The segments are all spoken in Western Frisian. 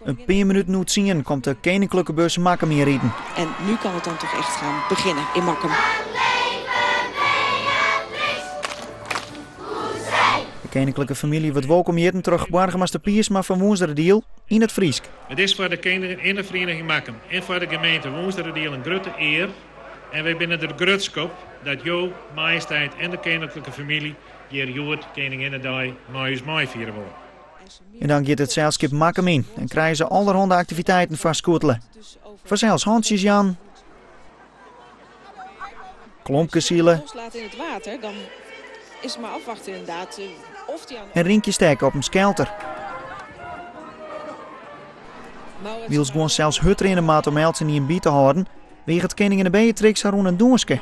In pear minuten oer tsienen komt de keninklike bus Makkum ynriden. En nu kan het dan toch echt gaan beginnen in Makkum. De keninklike famylje wurdt wolkom hjitten troch boargemaster Piersma fan Wûnseradiel yn it Frysk. It is foar de Keninginneferiening Makkum en foar de gemeente Wûnseradiel in grutte ear en wy binne der grutsk op dat jo majesteit en de keninklike famylje hjir hjoed Keninginnedei mei ús meifiere wolle. En dan giet it selskip Makkum yn en krije se allerhande aktiviteiten foarskotele. Fansels hantsjes jaan, klompkesile en Rintje stekke op in skelter. Wylst guon sels hurd rinne moatte om eltsenien by te hâlden, weaget keninginne Beatrix har oan in dûnske.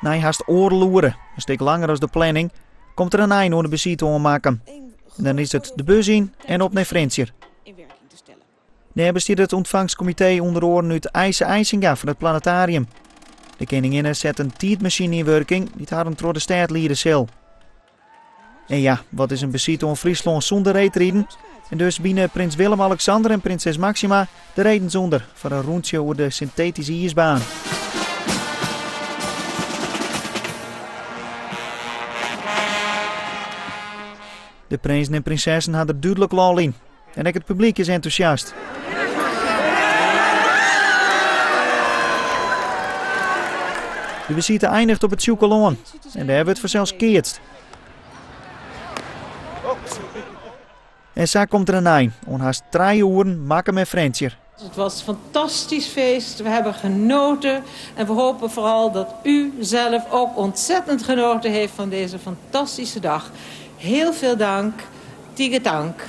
Nei hast oardel oere, in stik langer as de planning, komt der in ein oan de besite oan Makkum. En dan is it de bus yn en op nei Frjentsjer. Dêr bestiet it ûntfangstkomitee ûnder oaren út Eise Eisinga fan it Planetarium. De keninginne set in tiidmasine yn wurking dy't harren troch de stêd liede sil. En ja, wat is in besite oan Fryslân sûnder reedriden? En dus bine prins Willem-Alexander en prinses Maxima de redens ûnder foar in rûntsje oer de syntetyske iisbaan. De prinsen en prinsessen ha der dúdlik lol yn. En ek it publyk is entûsjast. De besite einiget op it Sjûkelân en dêr wurdt fansels keatst. En sa komt der in ein oan hast trije oeren Makkum en Frjentsjer. Het was een fantastisch feest. We hebben genoten. En we hopen vooral dat u zelf ook ontzettend genoten heeft van deze fantastische dag. Heel veel dank. Tige tank.